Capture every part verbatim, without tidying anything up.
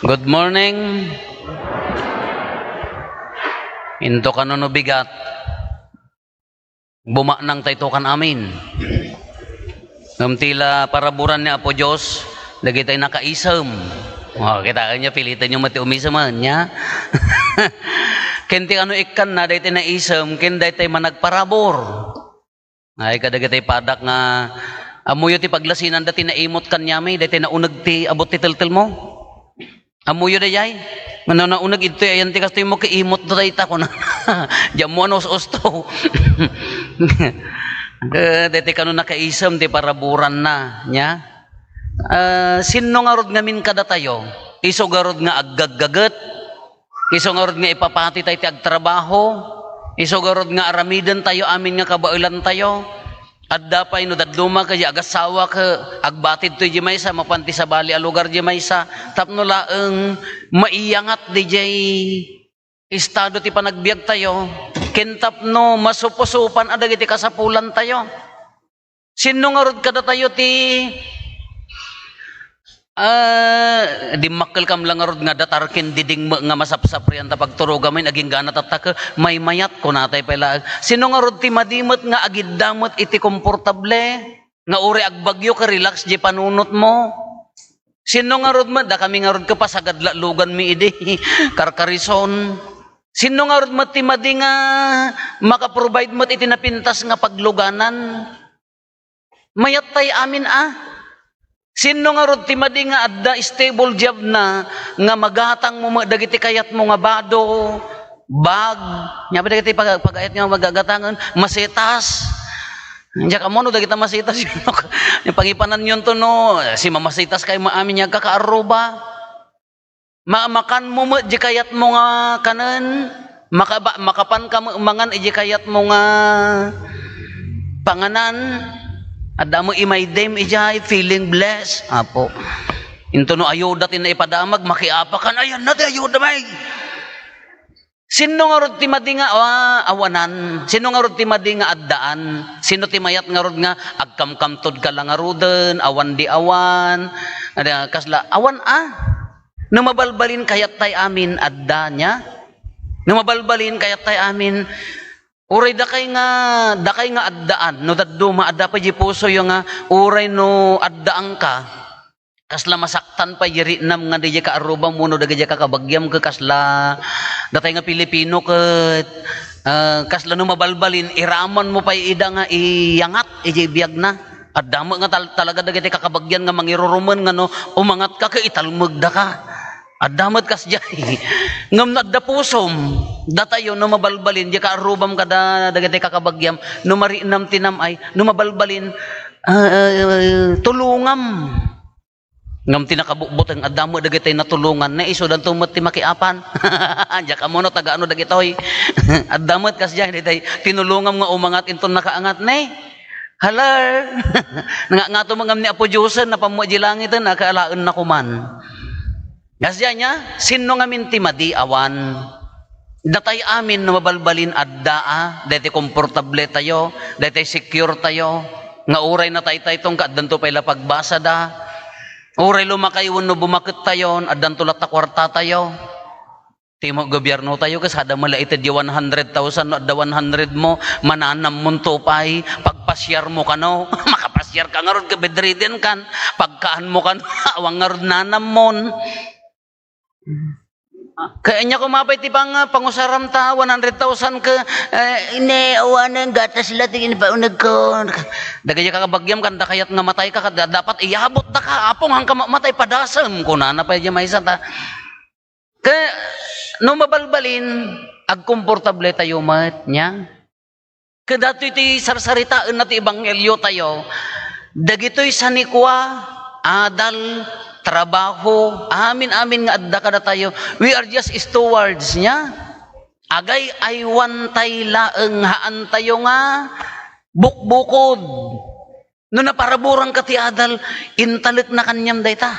Good morning. Into kano no bigat. Bumaknang tayo kan amin. Ngem ti la paraburan ni Apo Dios, dagitay nakaisem. O, kita niya, pilitan niyo mati umisem, anya? Ken ti ano ikkan na, daytay naisem, ken daytay managparabur. Ay, kadagitay padak nga, ammoyo ti paglasinan da ti naimot kaniami, daytay nauneg ti abot ti teltelmo. Ammoyo dayay? Mano nauneg ito, ayan ti kastoy mo kaimot da dayta, kuna. Diyan mo ano, us-usto. Eh, daytay kano nakaisem ti paraburan na, nya? Ah, sinno ngarud ngamin kadatayo? Isu ngarud nga aggaggaget? Isu ngarud nga ipapati tay ti agtrabaho? Isu ngarud nga aramiden tayo amin nga kabaelan tayo? Adda pay no dadduma ket agassawa ket agbatid toy di maysa, mapan ti sabali a lugar di maysa, tapno laeng maiyangat didiay estado ti panagbiag tayo, ken tapno masupusupan a dagiti kasapulan tayo. Sinno ngarud kadatayo ti, ah, dimmakkel kam la ngarud nga datar ken didingme nga masapsaprian ta pagturogam, ay, aginggana tatta ket maymayat, kunatay pay laeng. Sinno ngarud ti madi met nga agidda met iti komportable, nga uray agbagyo ket relax di panunotmo? Sinno ngarud met, dakami ngarud ket pasagadlatloganmi idi karkarison. Sinno ngarud met ti madi nga maka-provide met iti napintas nga pagluganan? Mayat tay amin a. Sinno ngarud ti madi nga adda stable job na nga magatangmo met dagiti kayatmo nga bado, bag, nya ba dagiti pag-, pagayat nga magagatangen, masetas. Diak ammo no dagita masetas, pangipananyonto no, si mamasitas kay maamin nga agkakaarruba. Ma-, makanmo met di kayatmo nga kanen, makaba-, makapanka met mangan iti kayatmo nga panganan, adda met imaydem idiay, feeling blessed, Apo. Into no ayuda ti naipadamag, makiapakan, ayanna ti ayuda, may. Sinno ngarud ti madi nga, ah, awanan? Sinno ngarud ti madi nga addaan? Sinno ti mayat ngarud nga agkamkamtod ka la ngaruden, awan di awan? Ada, kasla, awan a? No mabalbalin kayat tay amin, adda nya? No mabalbalin kayat tay amin, uray dakay nga, dakay nga addaan, no dadduma, adda pay di pusoyo nga, uray no addaanka, kasla masaktan pay di rinam nga diay kaarrubam wenno dagiti kakabagiam ket kasla datay nga Pilipino ket, ah, kasla no mabalbalin, iramanmo pay ida nga iyangat idiay biagna. Adda met nga tal-, talaga dagiti kakabagian nga mangirurumen nga no umangatka ket italmegdaka. Adda met kasdiay. Ngem no adda pusom, datayo no mabalbalin, diay kaarrubam kada dagiti kakabagiam, no marinam ti nam-ay, no mabalbalin, ah, tulongam. Ngem ti nakabutbuteng, adda met dagiti natulongan, ne, isudanto met ti makiapan. Diak ammo no taga ano dagitoy. Adda met kasdiay, ditoy tinulongam nga umangat inton nakaangat, ne. Hello? Nangangato met ngem ni Apo Diosen, napan met di langiten, nakaalaenna koman. Kasdiay nya, sinno ngamin ti madi? Awan. Datay amin no mabalbalin adda a, daytoy komportable tayo, daytoy secure tayo, nga uray nataytayton ket addanto pay la pagbasada. Uray lumakay wenno bumaket tayon, addanto latta kuarta tayo. Ti mo gobierno tayo, kas adda mala iti di one hundred thousand no adda one hundred mo, mananam monto pay, pagpasiar mo kano, makapasiar ka ngarud ket bedridden kan, pagkaan mo kano, awan ngarud nanam mon. Kaya anya ko mapay ti pang-, pangusaram ta, one hundred thousand ka, eh, ine, awanen, gatas la ti ginpauneg ko. Dagiti kakabagiam, kanda kayat nga matay ka, kada-, dapat iyabot da ka, apong hangka ma-, matay padasem, kunana pay di maysa ta. Ka-, no mabalbalin, agkomportable tayo met, nya? Kadatoy ti sarsaritaenna ti ebanghelio tayo, dagitoy sanikua, adal, trabaho, amin-amin nga adda kadatayo, we are just stewards niya. Agay-aywan tay laeng, haan tayo nga bukbukod. No naparaburang ka ti adal, intalek na kaniam dayta.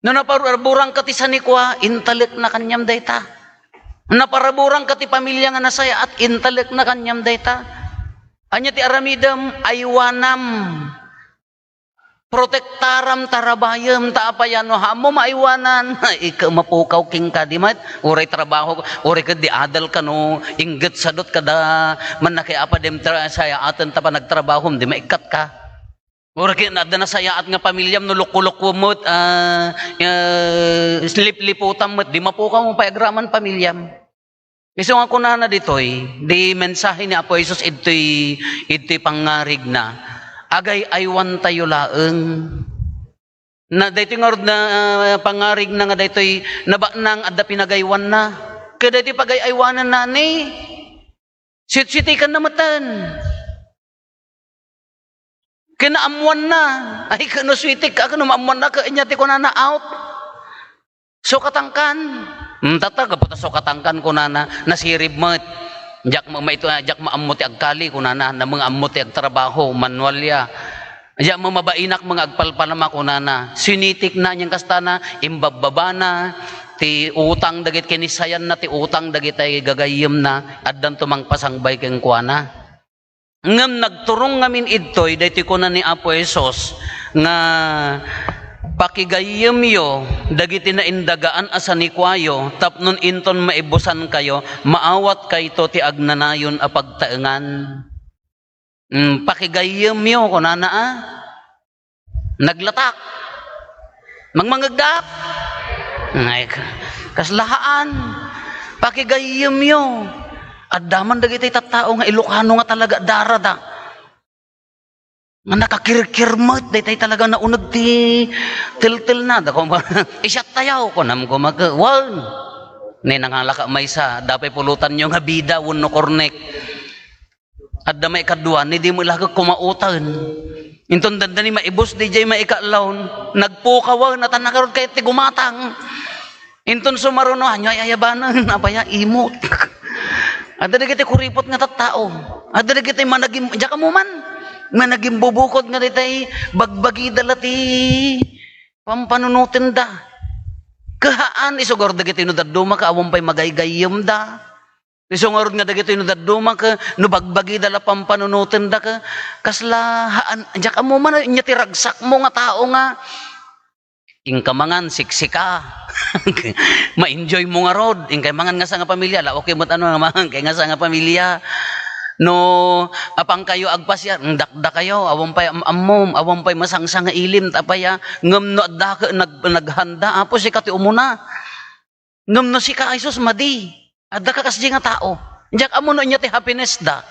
No naparaburang ka ti sanikua, intalek na kaniam dayta. Naparaburang ka ti pamilya nga nasayaat, intalek na kaniam dayta. Anya ti aramidem? Aywanam. Protektaram, tarabayem, ta apay a no haanmo maaywanan, ikka mapukaw kenka di met, uray trabaho, uray ket di adal kano, inggit sadut kada, mannaki apa dem tra-, sayaaten ta panagtrabahom, di maikkatka. Uray ket adda nasayaat nga pamilyam no lukko-lukko met, ah, ah, lipliputam met, di mapukaw mo pay agraman pamilyam. Isu nga kunana ditoy, di mensahe ni Apo Jesus idtoy, idtoy pangngarigna, agay-aywantayo laeng. Na, daytoy ngarud na, ah, pangngarigna nga daytoy nabaknang adda pinagaywanna. Ket daytoy pagay-aywananna ni, sitsuitikanna metten. Ken naammoanna. Ay, ken no suitik ka, ken no maammoanna, ken ania ti kunana, out. Sukatangkan. Hmm, tatta, gapu ta sukatangkan, kunana, nasirib met. Diak ma-, maito-, diak maammo ti agkali, kunana, na mga ammo ti agtrabaho, manual ya. Diak ma-, mabainak mga agpalpalama, kunana. Sinitikna, niyan kastana, imbabbabana, ti utang dagit kinisayanna, ti utang dagiti gagayyemna, addanto mangpasangbay kenkuana. Ngem nagturong ngamin idtoy daytoy kuna ni Apo Jesus nga, "Pakigayyemyo dagiti naindagaan a sanikuayo tapno inton maibusankayo, maawatkayto ti agnanayon a pagtaengan." Mm, "Pakigayyemyo," kunana, a? Naglatak. Mangmangegdak. Ay, ka-, kasla haan. Pakigayyemyo. Adda man dagiti tattao nga Ilocano nga talaga darada. Nga nakakirkir met, daytay talaga nauneg ti teltelna. Da, kuma, "Isiattayo," kunam, kuma, ke, wen. Ni nangalaka maysa, dapay pulutanyo nga bida, wenno kornek. Adda maikadua, ni di mo ilakek kumauten. Inton dandani maibus, di jay maikaallaw, nagpukawen, atan nakarod kayat ti gumatang. Inton sumaruno, anyo ay ayabanen, apaya, imot. Adda dagiti kuripot nga tattao. Adda dagiti managim-, diak ammo man, managimbubukod nga ditay bagbagida la ti pampanunotenda. Kahaan, isu garud dagiti no dadduma ka, awan pay magaygayyemda. Isu ngarud nga dagitoy no dadduma ket no bagbagida la pampanunotenda ket kasla haan, diak ammo man, ania ti ragsakmo nga tao nga inka mangan, siksika. Ma-enjoy mo ngarud, inkay mangan nga sa nga pamilya, la okay met ano nga mangan kay nga sa nga pamilya. No, apangkayo agpasiar, dakdakayo, awan pay am-, ammom, awan pay masangsa nga ilim, ta apay a, ngem no adda ket nag-, naghanda, Apo, sika ti umuna. Ngem no sika, Jesus, madi. Adda ka kasdi nga tao. Diak ammo no ania ti happiness da.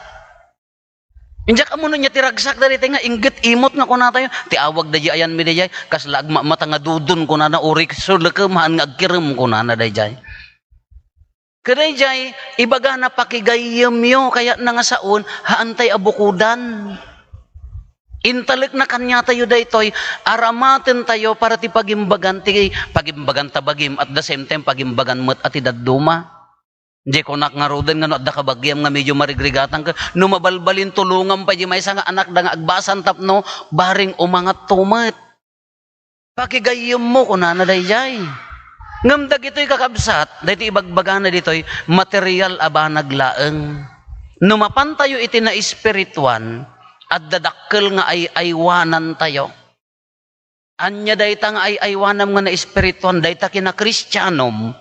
Diak ammo no ania ti ragsak da daytay nga inggit imot nga kunatayo, ti awag dayjay ayanmi dayjay, kasla agmamata nga dudon kunana, uray sulek haan nga agkirem kunana dayjay. Kadayjay, ibagana pakigayyemyo, kayatna nga saon, haantay a bukodan. Intalekna kaniatayo daytoy, aramatentayo para ti pagimbagan, ti pagimbagan ta bagim, at the same time, pagimbagan met a ti dadduma. Di kunak ngaruden nga no adda kabagiam nga medyo marigrigatang ka, no mabalbalin, tulongam pay di maysa nga anakda nga agbasan tapno bareng umangatto met. Pakigayyemmo, kunana dayjay. Ngem dagitoy kakabsat, daytoy ibagbagana ditoy, material a banag laeng. No mapantayo iti naespirituan, adda dakkel nga ay-aywanantayo. Ania dayta nga ay-aywanam nga naespirituan? Dayta kinakristianom,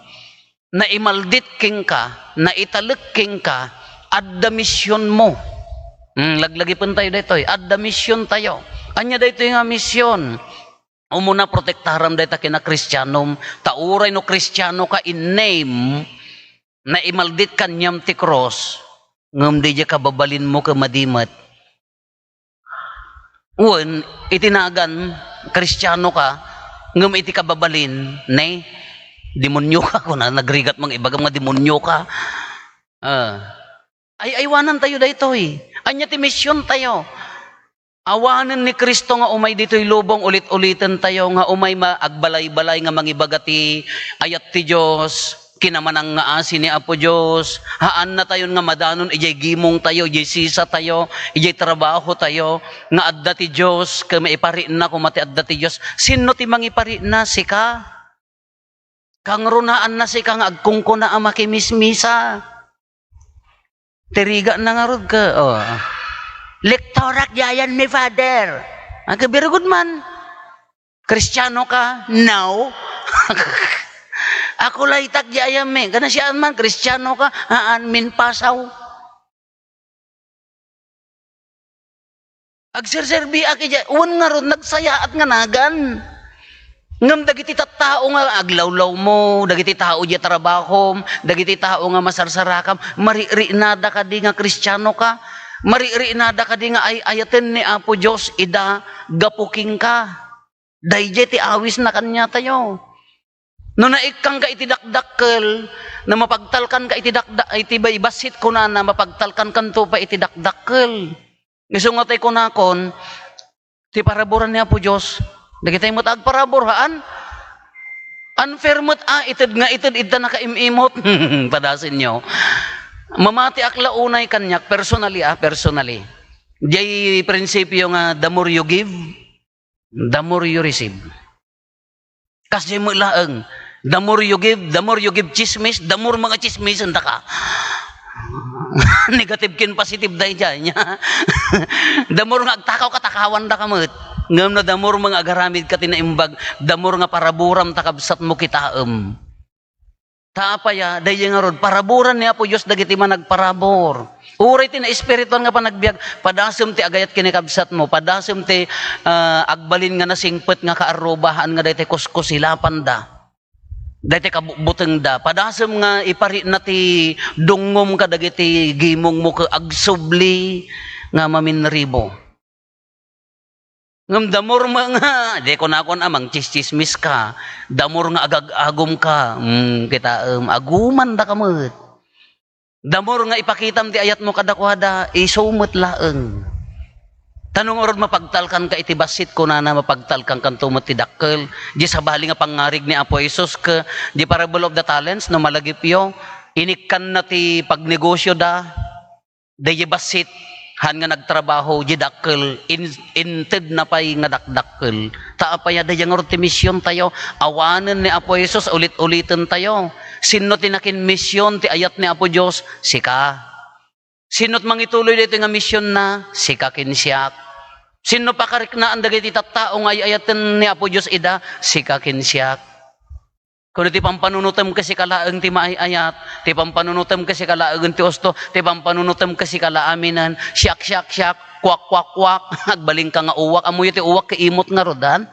naimaldit kenka, naitalek kenka, adda misionmo. Hmm, laglagipentayo daytoy, adda misiontayo. Ania daytoy nga mision? Umuna, protektaram dayta kinakristianom, ta uray no kristiano ka in name, naimaldit kaniam ti krus, ngem daydiay kababalinmo ket madi met. Wen, iti nagan, kristiano ka, ngem iti kababalin, ne, demonyo ka, kuna, nagrigat mang ibagam nga demonyo ka. Ah. Ay-aywanantayo daytoy. Ania ti misiontayo? Awanen ni Cristo nga umay ditoy lubong, ulit-ulitentayo nga umay ma-, agbalay-balay nga mangibaga ti ayat ti Dios, kinamanangngaasi ni Apo Dios, haannatayon nga madanon idiay gimongtayo, idiay sisatayo, idiay trabahotayo, nga adda ti Dios, ket maiparina koma ti adda ti Dios. Sinno ti mangiparina? Sika. Kangrunaanna sika nga agkunkuna a makimismisa. Ti rigana ngarud ka, oh. Lektorak yayan mi, Father. Agka, very good man. Kristiano ka? No. Ako laytak di ayam eh. Kana siya man, Kristiano ka? Haan, minpasaw. Agserserbiak idiay, wen ngarud, nagsayaat nga nagan. Ngem dagiti tattao nga aglawlawmo, dagiti tao diay trabahom, dagiti tao nga masarsarakam, mariknada kadi nga Kristiano ka? Mariknada kadi nga ay-ayaten ni Apo Dios ida gapu kenka? Daydiay ti awisna kaniatayo. No naikkangka iti dakdakkel, no mapagtalkanka iti dakda-, iti bay-, bassit, kunana, mapagtalkankanto pay iti dakdakkel. Isu nga tay kunakon, ti paraburan ni Apo Dios, dagitay met agparabur, haan? Unfair met a, ited nga ited, idta nakaim-imot. Padasenyo. Mamatiak la unay kaniak, personally, ah, personally. Diay prinsipio nga the more you give, the more you receive. Kasdiay met laeng, the more you give, the more you give chismis, the more mangachismisendaka. Negative ken positive daydiay, nia? The more nga agtakaw, katakawandaka met. Ngem no the more nga agaramidka ti naimbag, the more nga paraburam ta kabsatmo kitaem. Ta apay a, daydiay ngarud, paraburan ni Apo Dios dagiti managparabur. Uray ti naespirituan nga panagbiag, padasem ti agayat ken ni kabsatmo, padasem ti, ah, agbalin nga nasingpet nga kaarruba, haan nga daytoy kuskusilapanda. Daytoy kabutbutengda. Padasem nga iparikna ti dungngom kadagiti gimongmo ket agsubli nga maminribo. Ngem the more nga, di kunakon a mangchischismis ka, the more nga agag-agum ka, mm, kitaem, agumandaka met. The more nga ipakitam ti ayatmo kadakuada, isu met laeng. Ta no ngarud mapagtalkanka iti bassit, kunana, mapagtalkankanto met ti dakkel. Di sabali nga pangngarig ni Apo Jesus ket di parable of the talents, no malagipyo, inikkanna ti pagnegosioda, daydiay bassit, haan nga nagtrabaho, di dakkel, in-, intedna pay nga dakdakkel. Ta apay a, daydiay ngarud ti misiontayo, awanen ni Apo Jesus, ulit-ulitentayo. Sinno ti nakinmision ti ayat ni Apo Dios? Sika. Sinno ti mangituloy daytoy nga misionna? Sika ken siak. Sinno pakariknaan dagiti tattao nga ay-ayaten ni Apo Dios ida? Sika ken siak. Kuno ti pampanunotem ket sika laeng ti maay-ayat, ti pampanunotem ket sika laeng ti usto, ti pampanunotem ket sika la aminen, siak, siak, siak, kuak, kuak, kuak, agbalinka nga uwak, ammoyo ti uwak ket imot ngarud, haan?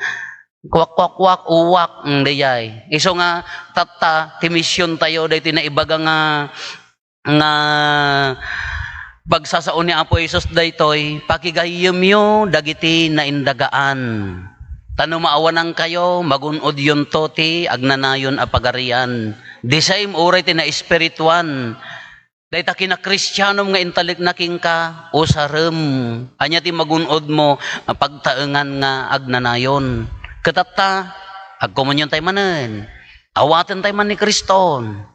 Kuak, kuak, kuak, uwak, mm, daydiay. Isu nga tatta, ti misiontayo, daytoy naibaga nga nga pagsasao ni Apo Jesus daytoy, "Pakigayyemyo dagiti naindagaan. Ta no maawanankayo, magun-odyonto ti agnanayon a pagarian." The same, uray ti naespirituan. Dayta kinakristianom nga intalekna kenka, usarem. Ania ti magun-odmo a pagtaengan nga agnanayon? Ket tatta, agkomuniontay manen. Awatentay man ni Kriston.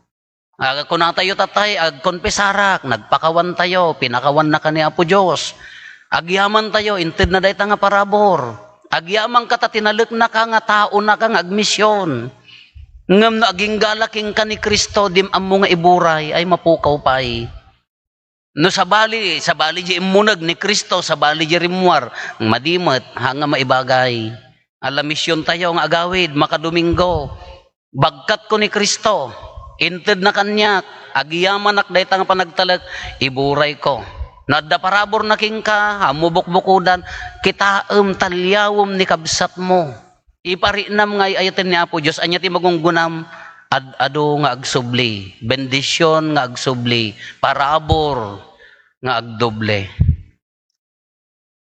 Aga kunatayo, tatay, agkonpesarak, nagpakawantayo, pinakawannaka ni Apo Dios. Agyamantayo, intedna dayta nga parabur. Agyamanka ta tinaleknaka nga taonaka nga agmision. Ngem no aginggala kenka ni Cristo, dim ammo nga iburay, ay mapukaw pay. No sabali, sabali di immuneg ni Cristo, sabali di rimmuar, madi met, haan nga maibagay. Ala misiontayo nga agawid, makadomingo. Bagkatko ni Cristo, intedna kaniak, agyamanak dayta nga panagtalek, iburayko. No adda paraburna kenka, ammo bukbukodan, kitaem, taliawem ni kabsatmo. Ipariknam nga ay-ayaten ni Apo Dios, ania ti magunggunam? Ad-adu nga agsubli, bendision nga agsubli, parabur nga agdoble.